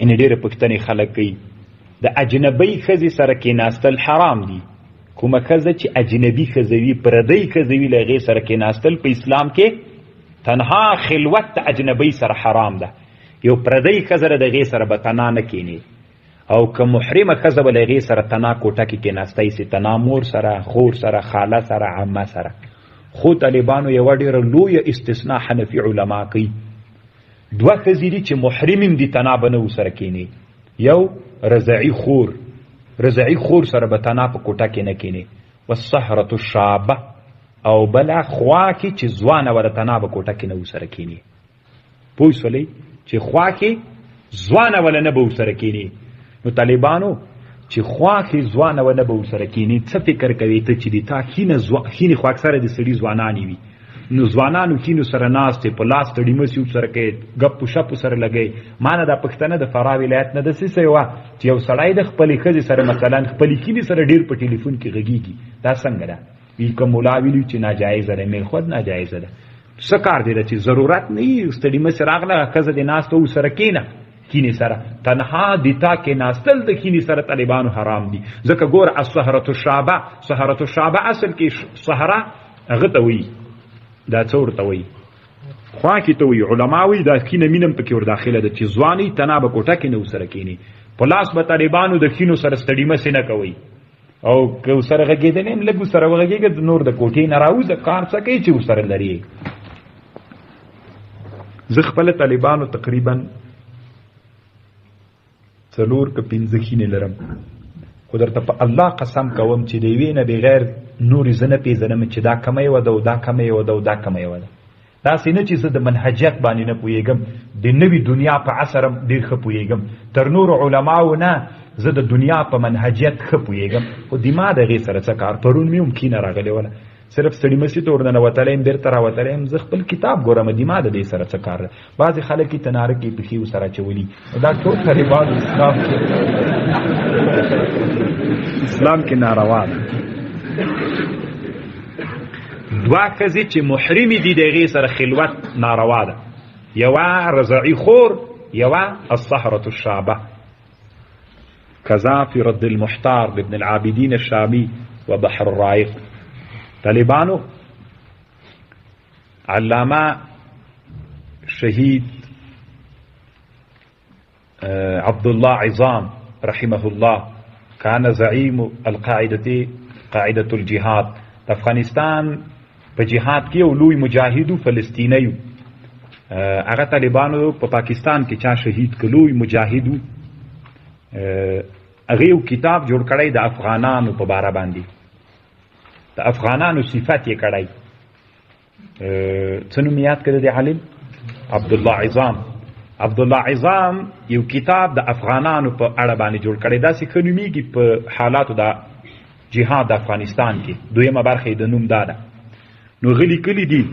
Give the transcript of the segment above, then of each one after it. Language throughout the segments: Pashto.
ان ډېره پوښتنې خلک کوي. د اجنبۍ ښځې سره کېناستل حرام دي. کومه ښځه چې اجنبي ښځه وي، پردۍ ښځه وي، له هغې سره کېناستل په اسلام کې تنها خلوت د اجنبۍ سره حرام ده. یو پردۍ ښځه د هغې سره به تنها نه کښېني، او که محرمه ښځه به له هغې سره تنها کوټه کې کېناستی سي، تنها مور سره، خور سره، خاله سره، عمه سره. خو طالبانو یوه ډېره لویه استثنا حنفي علما کوي. دوه ښځې دي چې محرمې هم دي، تنها به نه ورسره کښېني. یو رضعي خور، رضعي خور سره به تنها په کوټه کې نه کښېني. والسهرة الشابه، او بله خوا کې چې ځوانه وه د تنها به کوټه کې نه ورسره کښېني. پوه سولئ چې خوا کې ځوانه وله نه به ورسره کښېني. نو طالبانو چې خوا کې ځوانه وله نه به ورسره کښېني، څه فکر کوې ته چې د تا ښینې خو اکثره د سړي ځوانانې وي، نو ځوانانو کینو سره ناست په لاس تړي مسي سره کوي، ګپ شپ سره لګي. مانه دا پښتنه د فراه ولایت نه داسې څه وه چې یو سړی د خپلې ښځې سره مثلا خپلې کینې سره ډېر په ټلیفون کې غږیږي، دا څنګه ده؟ وی که مولا ویلي چې ناجایزه ده، مې خود ناجایزه ده. څه کار دی چې ضرورت نه وي، ستړي مسي راغله ښځه دې ناسته ورسره کښېنه، کینې سره تنها د تا کې ناستل د کینې سره طالبانو حرام دي. ځکه ګوره السهرة الشابه، سهرة الشابه اصل کې سهره هغه ته وایي، دا څه ورته وایي، خوا کې ته وایي. علما وایي دا کینه مینه هم پکې ورداخله ده چې ځواني تنها به کوټه کې نه ورسره کښېني، په لاس به طالبانو د کینو سره ستړي مسې نه کوي، او که ورسره غږېدلی هم لږ ورسره وغږېږه، نور د کوټې نه راوځه، کار څه کوي چې ورسره لري. زه خپله طالبانو تقریبا 4 که 5 ښینې لرم، خو درته په الله قسم کوم چې د یوې نه بغیر نورې زه نه پېژنم چې دا کومه یوه ده او دا کومه یوه ده او دا کومه یوه ده. داسې نه چې زه د منهجیت باندې نه پوهېږم، د نوي دنیا په عصر هم ډېر ښه پوهېږم، تر نورو علماو نه زه د دنیا په منهجیت ښه پوهېږم، خو دما د هغې سره څه کار. پرون مې هم کینه راغلې وله، صرف ستړي مسي ته ورننوتلی یم، بېرته راوتلی یم، زه خپل کتاب ګورم، دما د دې سره څه کار ده. بعضې خلک یې تناره کې پښې ورسره اچولي، دا ټول طالبان اسلام کې ناروا ده. دوه ښځې چې محرمې دي د هغې سره خلوت ناروا ده، یوه رضعي خور، یوه السهرة الشابه. کذا فی رد المحتار لابن العابدین الشامی وبحر الرائق. طالبانو علامه شهید عبد الله عظام رحمه الله كان زعيم القاعدة، قاعدة الجهاد. د افغانستان په جهاد کې یو لوی مجاهد فلسطینی و، هغه طالبانو په پاکستان کې چا شهید کړ، لوی مجاهد و. هغه یو کتاب جوړ کړی د افغانانو په باره باندې، د افغانانو صفت یې کړی. څه نوم یې یاد کړی دی عالم؟ عبدالله عظام. عبدالله عظام یو کتاب د افغانانو په اړه باندې جوړ کړی، داسې ښه نومېږي په حالاتو د جهاد د افغانستان کې، دویمه برخه یې د نوم دا ده. نو هغه لیکلي دي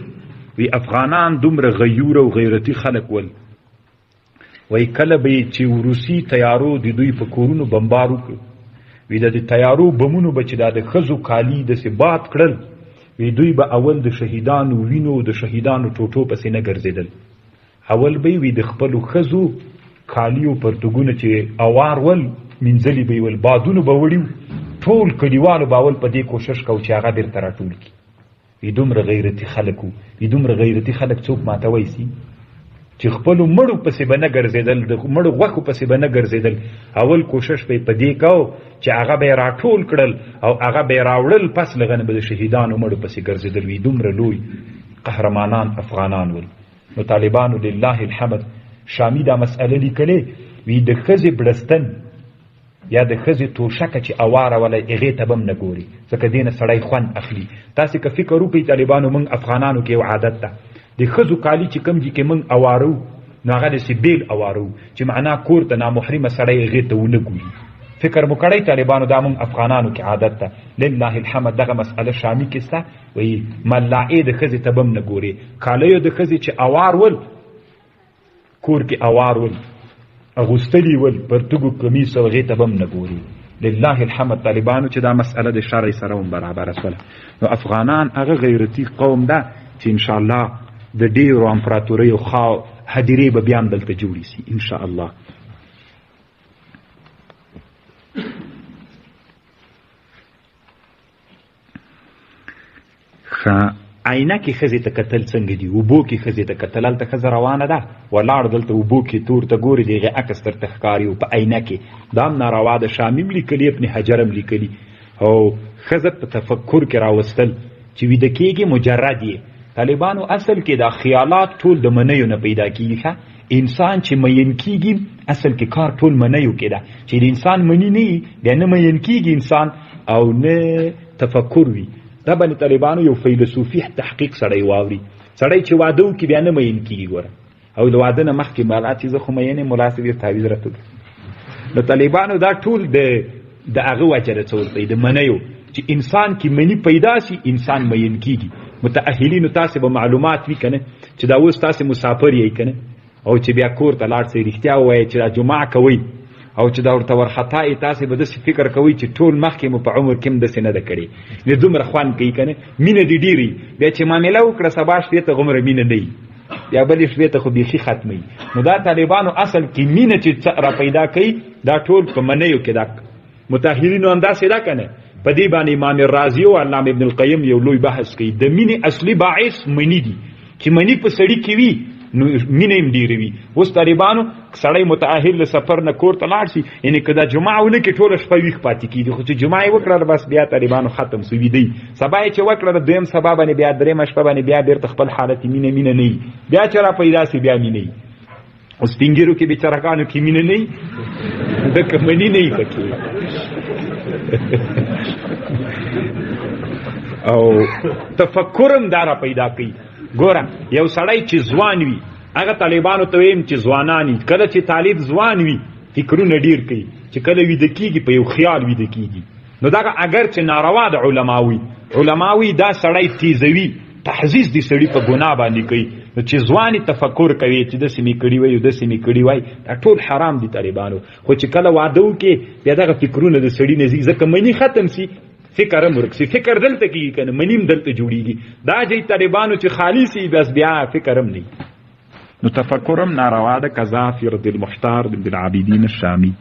وی افغانان دومره غیور او غیرتي خلک ول، وی کله به یې چې روسي تیارو د دوی په کورونو بمبار وکړ، وی د دې تیارو بمونو به چې دا د ښځو کالي داسې باد کړل، وی دوی به اول د شهیدانو وینو د شهیدانو ټوټو پسې نه ګرځېدل، اول به یې وی د خپلو ښځو کالیو پرتوګونه چې اوار ول مینځلي به یې ول، بادونو به وړي وو، ټول کلیوالو به اول په دې کوشش کوو چې هغه بېرته راټول کړي. وی دومره غیرتي خلک وو، وی دومره غیرتي خلک څوک ماتوی سي چې خپلو مړو پسې به نه ګرځېدل، د مړو غوښو پسې به نه ګرځېدل، اول کوشش به یې په دې کاو چې هغه به یې راټول کړل او هغه به یې راوړل، پس له هغه نه به د شهیدانو مړو پسې ګرځېدل. وی دومره لوی قهرمانان افغانان ول. نو طالبانو لله الحمد شامی دا مسئله لیکلې، وی د ښځې بړستن یا د ښځې توشکه چې اواره ولی هغې ته به هم نه ګوري، ځکه دې نه سړی خوند اخلي. تاسې که فکر وکړئ طالبانو، موږ افغانانو کې یو عادت ده، د ښځو کالي چې کوم دي کې موږ اوارو، نو هغه داسې بېل اوارو چې معنا کور ته نامحرمه سړی هغې ته ونه ګوري. فکر مو کړی طالبانو، دا موږ افغانانو کې عادت ده. لله الحمد دغه مسئله شامي کې سته، وایي ملایې د ښځې ته به هم نه ګوري، کالیو د ښځې چې اوار ول کور کې اوار ول اغوستلي ول پرتګو کمیس او هغې ته به هم نه ګوري. لله الحمد طالبانو چې دا مسئله د شرع سره هم برابره سوله. نو افغانان هغه غیرتي قوم ده چې انشاءالله د ډېرو امپراتوریو هدیرې به بیا هم دلته جوړې سي انشاءالله. آینه کې ښځې ته کتل څنګه دي، اوبو کې ښځې ته کتل، هلته ښځه روانه ده ولاړ دلته اوبو کې تور ته ګوري، د هغې عکس درته ښکاري او په آینه کې، دا هم ناروا ده. شامي هم لیکلي، ابن حجر هم لیکلي. او ښځه په تفکر کې راوستل چې ویده کېږي مجرد یې. طالبانو اصل کې دا خیالات ټول د منیو نه پیدا کېږي. ښه انسان چې مین کېږي اصل کې کار ټول منیو کې ده، چې د انسان منی نه وي بیا نه مین کېږي انسان او نه تفکر وي. دا باندې طالبانو یو فیلسوفي تحقیق سړی واوري، سړی چې واده وکړي بیا نه مین کېږي ګوره، او د واده نه مخکې مالا چې زه خو مین یم ملا صاحب یې تعویذ راته وکړي. نو طالبانو دا ټول د هغه وجه ده، څه ورته د منیو، چې انسان کې منی پیدا سي انسان مین کېږي. متأهلینو تاسې به معلومات وي که نه چې دا اوس تاسې مسافر یئ که نه، او چې بیا کور ته لاړ سئ رښتیا ووایئ چې دا جمعه کوئ، او چې دا ورته ورخطا یې تاسې به داسې فکر کوئ چې ټول مخکې مو په عمر کې هم داسې نه ده کړې، نه دومره خوند کوي که نه، مینه دې ډېره وي. بیا چې معامله وکړه سبا شپې ته هغومره مینه نه وي، بیا بلې شپې ته خو بیخي ختموي. نو دا طالبانو اصل کې مینه چې څه را پیدا کوي دا ټول په منیو کې ده. متأهلینو همداسې ده که نه. په دې باندې امام رازي او علامه ابن القیم یو لوی بحث کوي. د مینې اصلي باعث منی دي، چې منی په سړي کې وي نو مینه هم ډېره وي. اوس طالبانو سړی متأهل له سفر نه کور ته لاړ شي، یعنې که دا جمعه ونه کړي ټوله شپه ویښ پاتې کېږي، خو چې جمعه یې وکړه بس بیا طالبانو ختم سو ویده وي. سبا یې چې وکړه دویم سبا باندې بیا درېیمه شپه باندې بیا بېرته خپل حالت مینه مینه نه وي، بیا چې را پیدا سي بیا مینه وي. اوس سپینږیرو کې بیچارهګانو کې مینه نه وي، ځکه مني نه وي پکې. او تفکر هم دا را پیدا کوي. ګوره یو سړی چې ځوان وي، هغه طالبانو ته ویم چې ځوانان وي، کله چې طالب ځوان وي فکرونه ډېر کوي، چې کله ویده کېږي په یو خیال ویده کېږي. نو دغه اګر چې ناروا د علما وي، علما وي دا سړی تیزوي، تحزیز دی سړی په ګناه باندې کوي. نو چې ځواني تفکر کوي چې داسې مې کړي وای او داسې مې کړي وای، دا ټول حرام دي طالبانو. خو چې کله واده وکړي بیا دغه فکرونه د سړي نه ځي، ځکه مني ختم سي فکر هم ورک سي، فکر دلته کېږي که نه، مني هم دلته جوړېږي. دا چې طالبانو چې خالي سي بس بیا فکر هم نه وي. نو تفکر هم ناروا ده. کذا فی رد المحتار د ابن العابدین الشامي.